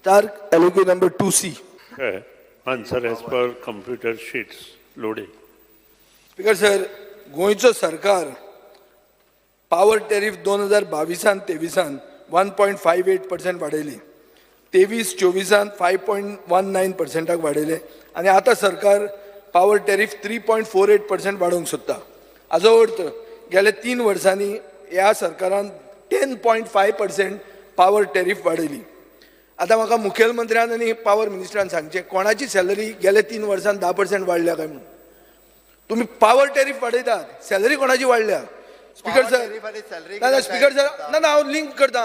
Star LOQ number 2C. Answer as per computer sheets loading. Speaker sir, गोंयचो सरकार power tariff 2022आन 23आन 1.58% वाडयली, 23-24आन 5.19%आक वाडयले आनी आतां सरकार power tariff 3.48% वाडोवंक सोदता. हाजो अर्थ गेल्या 3 वर्सांनी ह्या सरकारान 10.5% power tariff वाडयली. आतां म्हाका मुखेलमंत्र्यान आनी पावर मिनिस्टरान सांगचें, कोणाची सॅलरी गेल्या 3 वर्सान 10% वाडल्या काय म्हणून? तुमी पावर टॅरीफ वाडयतात, सॅलरी कोणाची वाडल्या? स्पीकर सर, ना ना, स्पीकर सर, ना ना, हांव लिंक करता.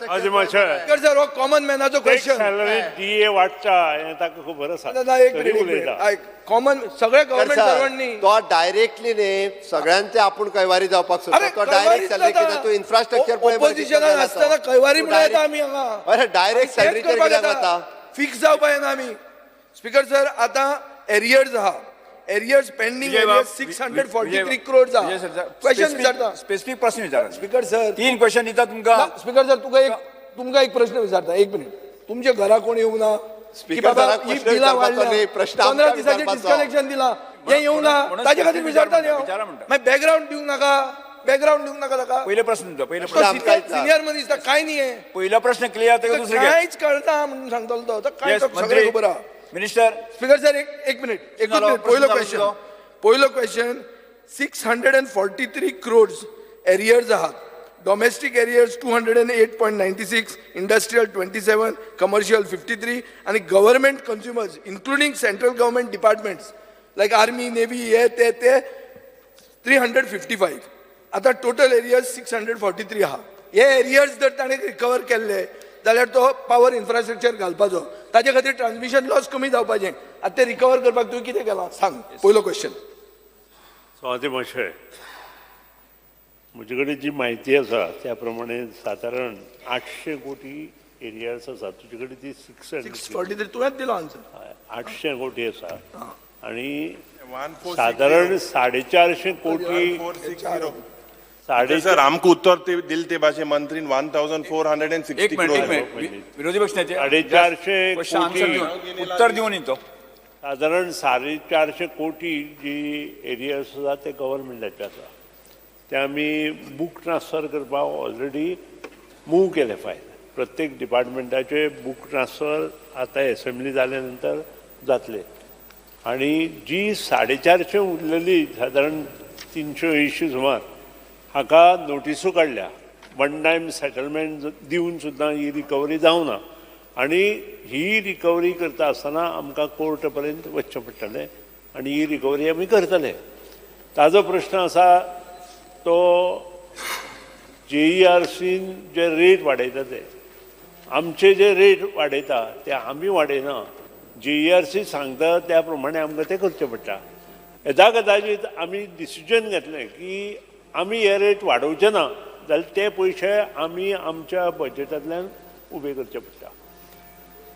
आजी मातशें स्पीकर सर, हो कॉमन मॅनाचो क्वेश्चन. सॅलरी, डीए वाडटा हें ताका खबर आसा. ना ना, एक तरी मिनिट, एक उलयता. मिनिट. आयक, कॉमन सगळे गव्हर्मेंट सर्वंट न्ही. तो डायरेक्टली न्ही, सगळ्यांचे आपूण कैवारी जावपाक सोदता. तो डायरेक्ट सॅलरी कितें, तूं इन्फ्रास्ट्रक्चर पळय. ओपोजिशनान आसतना कैवारी म्हणून येता आमी हांगा. अरे, डायरेक्ट सॅलरीचेर कित्याक वता? फिक्स जावपा येना आमी. स्पीकर सर, आतां एरियर्स आहा, एरियर्स पेंडींग विजय बाब, एरियर्स 643 क्रोर्स आहा. क्वेश्चन विचारता. स्पेसिफीक प्रश्न विचारा. स्पीकर सर, तीन क्वेश्चन दिता तुमकां. स्पीकर सर, तुका एक तुमकां एक प्रश्न विचारता, एक मिनिट. तुमच्या घरा कोण येवंक ना की स्पीकर बाबा सराक ही प्रश्न बिलां विचारपाचो वाडल्या, न्ही, प्रश्न 15 आमकां दिसांचें विचारपाचो. डिस्कनेक्शन दिलां, हें येवंक ना? म्हणून ताजे खातीर specific विचारता न्ही हांव. विचारा म्हणटा. मागीर बॅकग्रावंड दिवंक नाका, बॅकग्रावंड दिवंक नाका ताका. पयले प्रश्न तुमचो, पयले प्रश्न प्रश्न. आमकां विचार. सिनियर मनीस, ताका कांय न्ही हें. पहिला प्रश्न क्लियर जाता दुसरे घे. कांयच कळना म्हणून सांगतलो तो. ताका कांय Yes, सगळें मंत्री. खबर आहा. मिनिस्टर. स्पीकर सर, एक एक मिनिट, एकूच चालो, मिनिट. प्रश्न पयलो चालू क्वेश्चन. तुजो. पयलो question, 643 crores arrears आहात. Domestic arrears 208.96, industrial 27, commercial 53 आनी government consumers, including central government departments like army, navy, हे ते ते 355. आतां total arrears 643 आहा. हे एरियर्स जर ताणें रिकवर केल्ले जाल्यार तो पावर इन्फ्रास्ट्रक्चर घालपाचो, ताजे खातीर ट्रान्समिशन लॉस कमी जावपाचें. आतां ते रिकवर करपाक तुवें कितें केलां, सांग. पयलो क्वेश्चन. सो आतां मातशें म्हजे कडेन जी म्हायती आसा त्या प्रमाणे सादारण 800 कोटी एरियर्स आसा. तुजे कडेन ती सिक्स 643, तुवेंच दिलो आन्सर. 800 कोटी आसा आणि सादारण 450 कोटी साडे सर, आमकां उत्तर ते दिले ते भाशे मंत्रीन 1460 एक मिनिट, एक मिनिट. विरोधी पक्ष नेते 450 क्वेश्चन आन्सर कोटी. दिवन, उत्तर दिवन तो. सादारण 450 कोटी जी एरियर्स आसा ते गव्हर्मेंटाचे आसा. ते आमी बूक ट्रान्सफर करपाक ऑलरेडी मूव केले फायल. प्रत्येक डिपार्टमेंटाचे बूक ट्रान्सफर आतां एसेंब्ली जाल्या नंतर जातले आणि जी 450 उरलेली, सादारण 380 सुमार, हाका नोटिसो काडल्या. वन टायम सेटलमेंट दिवन सुद्दां ही रिकवरी जावना आणि ही रिकवरी करता आसतना आमकां कोर्ट पर्यंत वचचें पडटलें आनी ही रिकवरी आमी करतले. ताजो प्रश्न आसा तो जेईआरसीन जे रेट वाडयता, ते आमचे जे रेट वाडयता ते आमी वाडयना. जेईआरसी सांगता त्या प्रमाणे आमकां तें करचें पडटा. येदा कदाचीत आमी डिसिजन घेतलें की आमी हे रेट वाडोवचे ना जाल्यार ते पयशे आमी आमच्या बजटांतल्यान उबे करचे पडटा.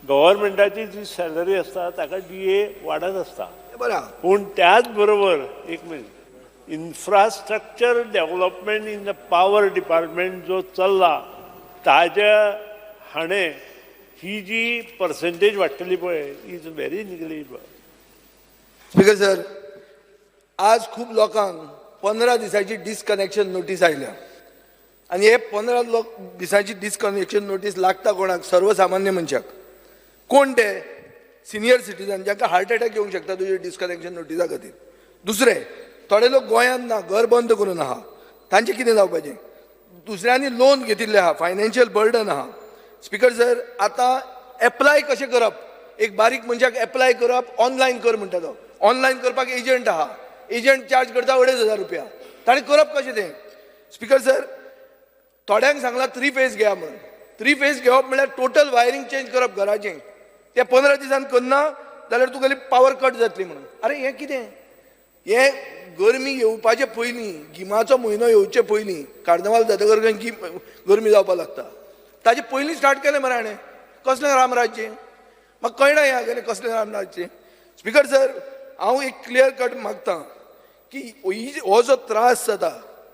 गव्हर्मेंटाची जी सॅलरी आसता ताका डीए वाडत आसता. बरें आहा. पूण त्याच बरोबर, एक minute, infrastructure development in the power department जो चल्ला ताज्या हाणें ही जी पर्संटेज वाडटली पळय is very negligible. Speaker sir, आज खूब लोकांक 15 दिसांची डिस्कनेक्शन नोटीस आयल्या आनी हे 15 लोक दिसांची डिस्कनेक्शन नोटीस लागता कोणाक? सर्वसामान्य मनशाक. कोण ते? सिनियर सिटीजन, जांकां हार्ट अटॅक येवंक शकता तुजे डिस्कनेक्शन नोटिसा खातीर. दुसरें, थोडे लोक गोंयांत ना, घर बंद करून आहा, तांचें कितें जावपाचें? दुसऱ्यांनी लोन घेतिल्लें आहा, फायनान्शियल बर्डन आहा. स्पीकर सर, आतां एप्लाय कशें करप? एक बारीक मनशाक एप्लाय करप, ऑनलायन कर म्हणटा तो. ऑनलायन करपाक एजंट आहा, एजंट चार्ज करता 2500 रुपया. ताणें करप कशें तें? स्पीकर सर, थोड्यांक सांगलां थ्री फेज घेया म्हणून. थ्री फेज घेवप म्हणल्यार टोटल वायरींग चेंज करप घराचें. तें 15 दिसान करना जाल्यार तुगेली पावर कट जातली म्हणून. अरे, हें कितें हें? गरमी येवपाचे पयलीं, गिमाचो म्हयनो येवचे पयलीं, कार्नावाल जातकर गिम गरमी जावपाक लागता, ताजे पयलीं स्टार्ट केलें मरे हाणें. कसलें रामराज्य? म्हाका कळना हें हागेलें कसलें रामराज्य. स्पीकर सर, हांव एक क्लियर कट मागता की हो जो त्रास जाता,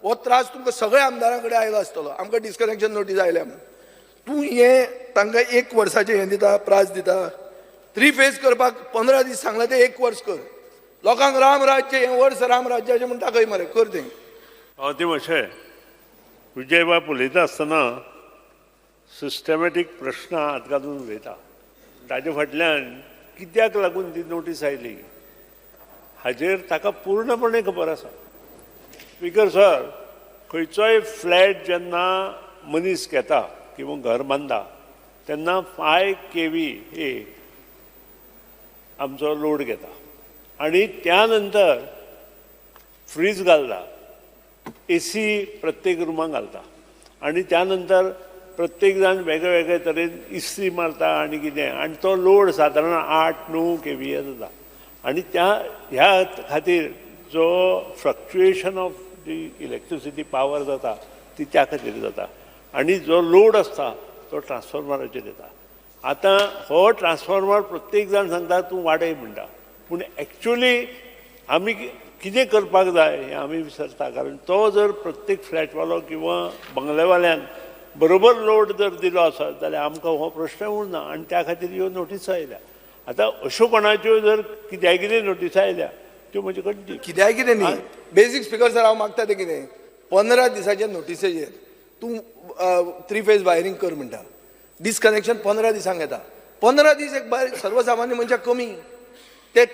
हो त्रास तुमकां सगळ्या आमदारां कडेन आयलो आसतलो. आमकां डिस्कनेक्शन नोटीस आयल्या म्हणून. तूं हें तांकां एक वर्साचें हें दिता, प्रास दिता. थ्री फेज करपाक 15 दीस सांगला ते एक वर्स कर. लोकांक राम राज्य हें वर्स राम राज्याचें म्हूण दाखय मरे, कर तें. ते मातशें विजयबाब उलयता आसतना सिस्टमॅटीक प्रश्न हात घालून उलयता. ताजे फाटल्यान कित्याक लागून ती नोटीस आयली हाजेर ताका पूर्णपणे खबर आसा. स्पीकर सर, खंयचोय फ्लॅट जेन्ना मनीस घेता किंवा घर बांदता तेन्ना 5 kV हे आमचो लोड घेता आनी त्या नंतर फ्रीज घालता, एसी प्रत्येक रुमाक घालता आनी त्या नंतर प्रत्येक जाण वेगळे वेगळे तरेन इस्त्री मारता आनी कितें, आनी तो लोड सादारण 8-9 kVA जाता. आनी त्या ह्या खातीर जो fluctuation of the electricity power जाता ती त्या खातीर जाता आनी जो लोड आसता तो ट्रान्सफॉर्मराचेर येता. आतां हो ट्रान्सफॉर्मर प्रत्येक जाण सांगता तूं वाडय म्हणटा, पूण एक्चुअली आमी कितें करपाक जाय हें आमी विसरता. कारण तो जर प्रत्येक फ्लॅटवालो किंवा बंगलेवाल्यान बरोबर लोड जर दिलो आसत जाल्यार आमकां हो प्रश्न उरना आनी त्या खातीर ह्यो नोटीस आयल्या. आतां अश्यो कोणाच्यो जर कित्याक कितें नोटीस आयल्या त्यो म्हजे कडेन दी कित्याक कितें न्ही. बेजीक स्पीकर सर, हांव मागता तें कितें, 15 दिसाच्या नोटिसेचेर तूं थ्री फेज वायरींग कर म्हणटा, डिस्कनेक्शन 15 दिसांक येता. 15 दीस एक बारीक सर्वसामान्य मनशाक कमी, ते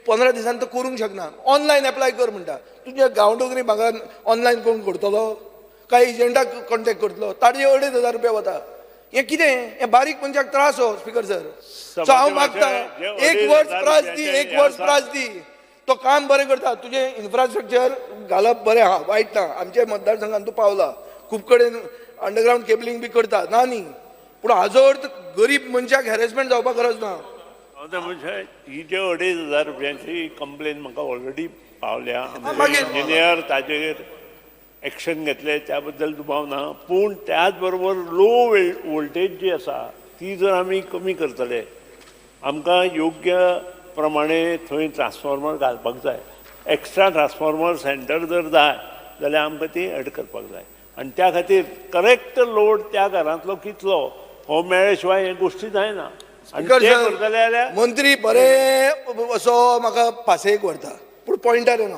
15 दिसान तो करूंक शकना. ऑनलायन एप्लाय कर म्हणटा, तुज्या गांवडोंगरी भागान ऑनलायन कोण करतलो? काय एजंटाक कॉन्टेक्ट करतलो? ताजे 2500 रुपया वता. हें कितें, हें बारीक मनशाक त्रास हो स्पीकर सर. सो हांव मागता एक वर्स प्रास दी, एक वर्स प्रास दी. तो काम बरें करता, तुजें इन्फ्रास्ट्रक्चर घालप बरें आहा, वायट ना. आमच्या मतदारसंघान तूं पावला, खूब कडेन अंडरग्रावंड केबलिंग बी करता, ना न्ही, पूण हाजो अर्थ गरीब मनशाक हॅरेसमेंट जावपाक गरज ना. ही जे 2500 रुपयांची कंप्लेन म्हाका ऑलरेडी पावल्या, इंजिनियर ताजेर एक्शन घेतले त्या बद्दल दुबाव ना, पूण त्याच बरोबर लो वोल्टेज जी आसा ती जर आमी कमी करतले, आमकां योग्य प्रमाणे थंय ट्रान्सफॉर्मर घालपाक जाय. एक्स्ट्रा ट्रान्सफॉर्मर सेंटर जर जाय जाल्यार आमकां ती एड करपाक जाय आनी त्या खातीर करेक्ट लोड त्या घरांतलो कितलो हो मेळ्ळे शिवाय हे गोश्टी जायना. आनी ते करतले जाल्यार मंत्री बरें असो म्हाका पासयेक व्हरता, पूण पॉयंटार येना.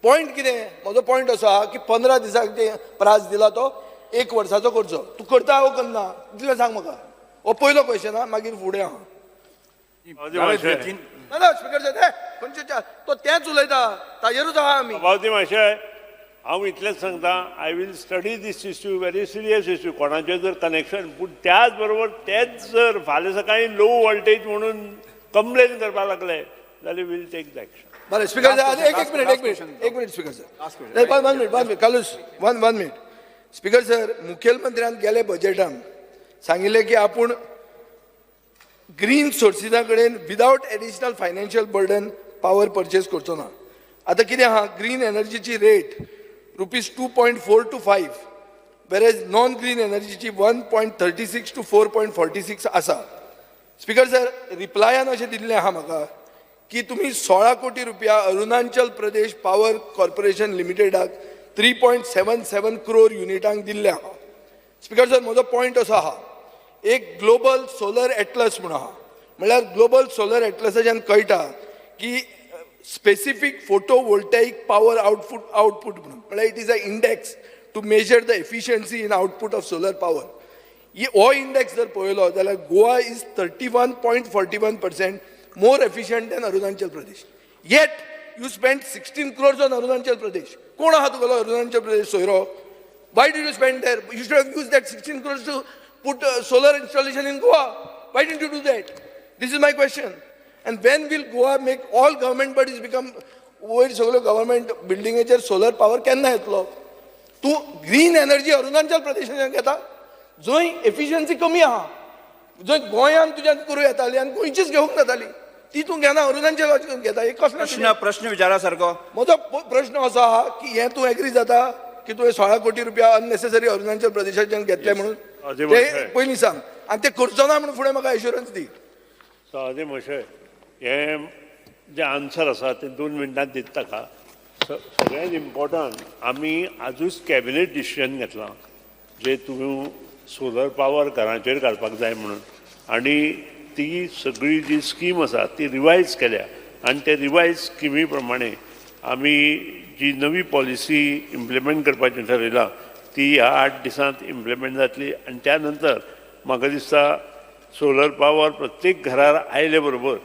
पॉयंट कितें, म्हजो पॉयंट असो आहा की 15 दिसांक जे प्रास दिला तो एक वर्साचो करचो. तूं करता वो करना इतलें सांग म्हाका, हो पयलो क्वेश्चन आहा, मागीर फुडें आहा. ना ना स्पीकर सर, खंयचे तो तेंच उलयता, ताजेरूच आहा आमी. बावती मातशें हांव इतलेंच सांगता, I will study this issue, very serious issue. कोणाचें जर कनेक्शन, पूण त्याच बरोबर तेच जर फाल्यां सकाळीं लो वोल्टेज म्हणून कंप्लेन करपाक लागले जाल्यार वील टेक the action. बरें स्पीकर सर, एक मिनिट, एक मिनिट, एक minute speaker sir, 1 minute, 1 minute Carlos, 1 minute. Speaker sir, मुखेलमंत्र्यान गेले बजेटान सांगिल्लें की आपूण ग्रीन सोर्सिसा कडेन without additional financial burden power purchase करचो ना. आतां कितें आहा, ग्रीन एनर्जीची rate ₹2.4 to 5, whereas non green एनर्जीची 1.36 to 4.46 आसा. स्पीकर सर, रिप्लायान अशें दिल्लें आहा म्हाका की तुमी 16 कोटी रुपया अरुणाचल प्रदेश पावर कॉर्पोरेशन लिमिटेडाक 3.77 क्रोर युनिटांक दिल्ले आहा. स्पीकर सर, म्हजो पॉयंट असो आहा, एक ग्लोबल सोलर एटलस म्हूण आहा, म्हणल्यार ग्लोबल सोलर एटलसाच्यान कळटा की स्पेसिफीक फोटोवोल्टाईक पावर आउटपुट म्हणून, म्हणल्यार it is a index to measure the efficiency in output of solar power. हो इंडेक्स जर पळयलो जाल्यार Goa is 31.41% more efficient than Arunachal Pradesh. Yet you spent 16 crores on Arunachal Pradesh. कोण आहा तुगेलो अरुणाचल प्रदेश सोयरो? Why did you spend there? You should have used that 16 crores to put solar installation in Goa. Why didn't you do that? This is my question. And when will Goa make all government bodies become वयर सगळ्यो government बिल्डिंगेचेर solar power केन्ना येतलो? तूं green energy Arunachal प्रदेशान घेता जंय efficiency कमी आहा, जंय गोंयांत तुज्यान करूं येताली आनी गोंयचीच घेवंक जाताली, ती तूं घेना, अरुणाचल घेता. हे कसलो प्रश्न विचारा सारको? म्हजो प्रश्न असो आहा की हें तूं एग्री जाता की तुवें 16 कोटी रुपया अननेसेसरी अरुणाचल प्रदेशाच्यान घेतले म्हणून, ते पयलीं सांग, आनी ते करचो ना म्हणून फुडें म्हाका एश्युरन्स दी. सहादे म्हशे, हें जें आन्सर आसा तें 2 मिनटांत दिता ताका. सगळ्यांत इम्पॉर्टंट, आमी आजूच कॅबिनेट डिसिजन घेतलां, जे तूं सोलर पावर घरांचेर घालपाक जाय म्हणून, आनी ती सगळी जी स्कीम आसा ती रिवायज केल्या आनी ते रिवायज स्किमी प्रमाणे आमी जी नवी पॉलिसी इम्प्लिमेंट करपाचें ठरयलां ती ह्या 8 दिसांत इम्प्लिमेंट जातली. आनी त्या नंतर म्हाका दिसता सोलर पावर प्रत्येक घरार आयले बरोबर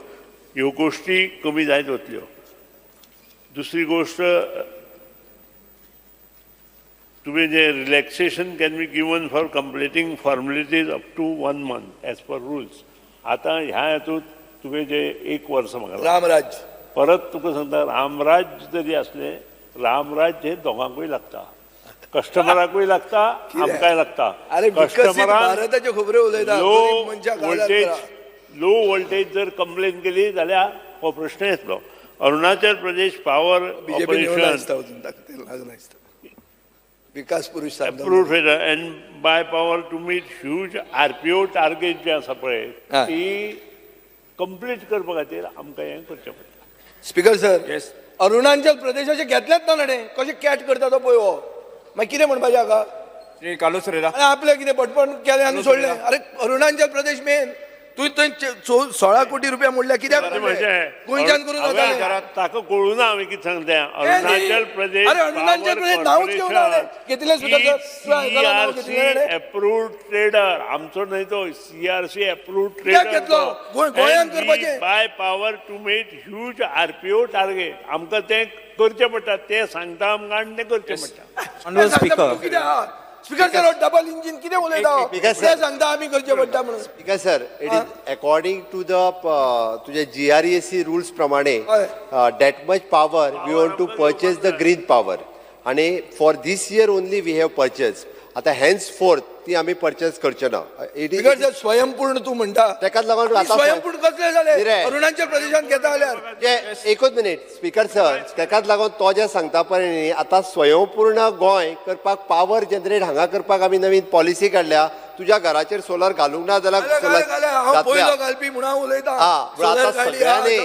ह्यो गोश्टी कमी जायत वतल्यो. दुसरी गोश्ट, तुवें जे relaxation can be given for completing formalities up to 1 month as per rules. आतां ह्या हेतूंत तुवें जे 1 वर्स म्हाका रामराज्य परत तुका सांगता, रामराज्य जरी आसलें, रामराज्य हें दोगांकूय लागता, कस्टमराकूय लागता, आमकांय लागता. अरे भारताच्यो खबऱ्यो उलयता, लो वोल्टेज जर कंप्लेन केली जाल्यार हो प्रश्न येतलो. अरुणाचल प्रदेश पावर ऑपरेशन विकास पुरुष approved and by power to meet huge RPO target जे आसा पळय ती कंप्लीट करपा खातीर आमकां हें करचें पडटा. स्पीकर सर, अरुणाचल प्रदेशाचे घेतलेच ना न्ही, कशें कॅट करता तो पळय हो. मागीर कितें म्हणपाचें हाका? श्री कार्लोस फेरेरा. आनी आपलें कितें पटपण केलें आनी सोडलें. अरे अरुणाचल प्रदेश मेन तुवें थंय 16 कोटी रुपया मोडल्या कित्याक? गोंयच्यान करून ताका कळूं ना हांवें कितें सांगलें. अरुणाचल प्रदेश, अरे अरुणाचल प्रदेश नांवच घेवन हांवें घेतिल्लें. सीआरसी एप्रूव्ड ट्रेडर आमचो न्हय तो, सीआरसी एप्रूव्ड ट्रेडर घेतलो गोंयांत करपाचें. By power to meet huge RPO target आमकां तें करचें पडटा, तें सांगता आमकां आनी तें करचें पडटा. स्पीकर सर, डबल इंजिन कितें उलयता तें सांगता आमी करचें पडटा म्हणून. Speaker sir, it is according to the तुजे जीआरईएसी रुल्स प्रमाणे that much power we want to purchase the green power, आनी for this year only we have purchase. आतां हेन्स फोर्थ ती आमी पर्चेस करचे ना. स्पीकर सर, स्वयंपूर्ण तूं म्हणटा तेकाच लागून आतां स्वयंपूर्ण कसलें जालें अरुणाचल प्रदेशांत घेता जाल्यार? एकूच मिनीट स्पीकर सर, तेकाच लागून तो जें सांगता पळय न्ही, आतां स्वयंपूर्ण गोंय करपाक पावर जनरेट हांगा करपाक आमी नवीन पॉलिसी काडल्या. तुज्या घराचेर सोलर घालूंक ना जाल्यार घालपी म्हणून हांव उलयतां. आतां सगळ्यांनी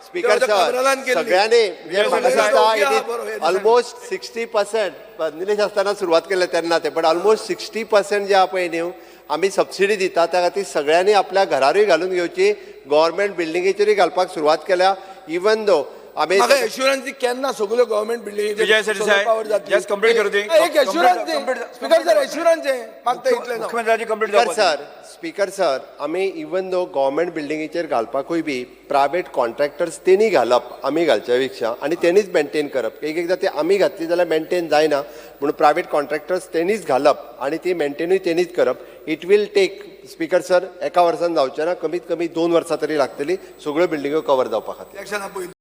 स्पीकर सर, सगळ्यांनी म्हाका दिसता it is almost 60% Nilesh आसतना सुरवात केल्ले तेन्ना ते, बट ऑलमोस्ट 60% जे आहा पळय न्हू आमी सबसिडी दिता, त्या खातीर सगळ्यांनी आपल्या घरारूय घालून घेवची. गव्हर्मेंट बिल्डिंगेचेरूय घालपाक सुरवात केल्या. इवन दो आमी एश्युरन्स केन्ना सगळ्यो गव्हर्मेंट बिल्डिंग स्पीकर सर, आमी इवन दो गव्हर्मेंट बिल्डिंगेचेर घालपाकूय बी प्रायवेट कॉन्ट्रॅक्टर्स तेणी घालप, आमी घालच्या पेक्षा, आनी तेणीच मेंटेन करप. एक एकदां ते आमी घातली जाल्यार मेंटेन जायना म्हणून प्रायवेट कॉन्ट्रॅक्टर्स तेणीच घालप आनी ती मेंटेनूय तेणीच करप. It will take speaker sir, एका वर्सान जावचें ना, कमीत कमी 2 वर्सां तरी लागतली सगळ्यो बिल्डिंग्यो कवर जावपा खातीर.